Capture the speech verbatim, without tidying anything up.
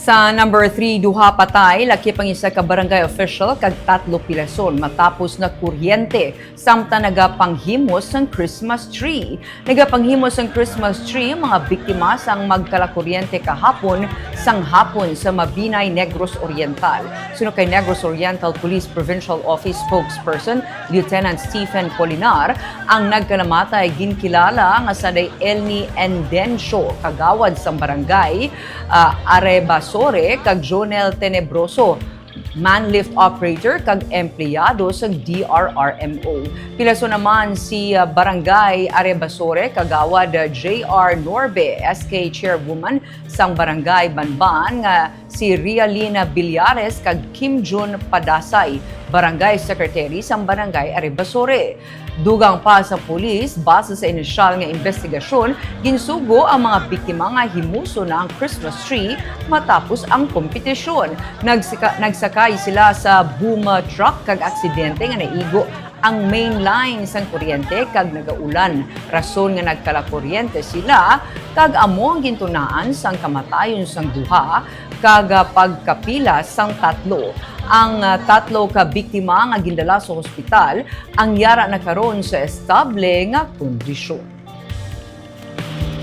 Sa number three, duha patay, lakip ang isa ka barangay official kag tatlo pilason matapos nakuryente samtang nagapanghimo sang Christmas tree. Nagapanghimo sang Christmas tree ang mga biktima sang magkalakuryente kahapon sang hapon sa Mabinay, Negros Oriental. Suno kay Negros Oriental Police Provincial Office Spokesperson Lieutenant Stephen Colinar, ang nagkalamatay ginkilala nga sanday Elni Endencio, kagawad sang barangay, ah, Arebasore, kag Jonel Tenebroso, man lift operator kag empleyado sa D R R M O. Pilason naman si, ah, Barangay Arebasore, kagawad, ah, J R Norbe, S K chairwoman sang Barangay Banban, nga si Rialina Villares kag Kim Jun Padasay, Barangay Secretary sang Barangay Arebasore. Dugang pa sa pulis, base sa inisyal nga investigasyon, ginsugo ang mga biktima nga himuson na ang Christmas tree matapos ang kompetisyon. Nagsika-, nagsakay sila sa boom truck kag aksidente nga naigo ang main line sang kuryente kag nagaulan, rason nga nagkalakuryente sila, kag amo ang gintunaan sang kamatayon sang duha kag, ah, pagkapila sang tatlo. Ang, ah, tatlo ka biktima nga gindala sa hospital ang yara na karon sa estable nga kondisyon.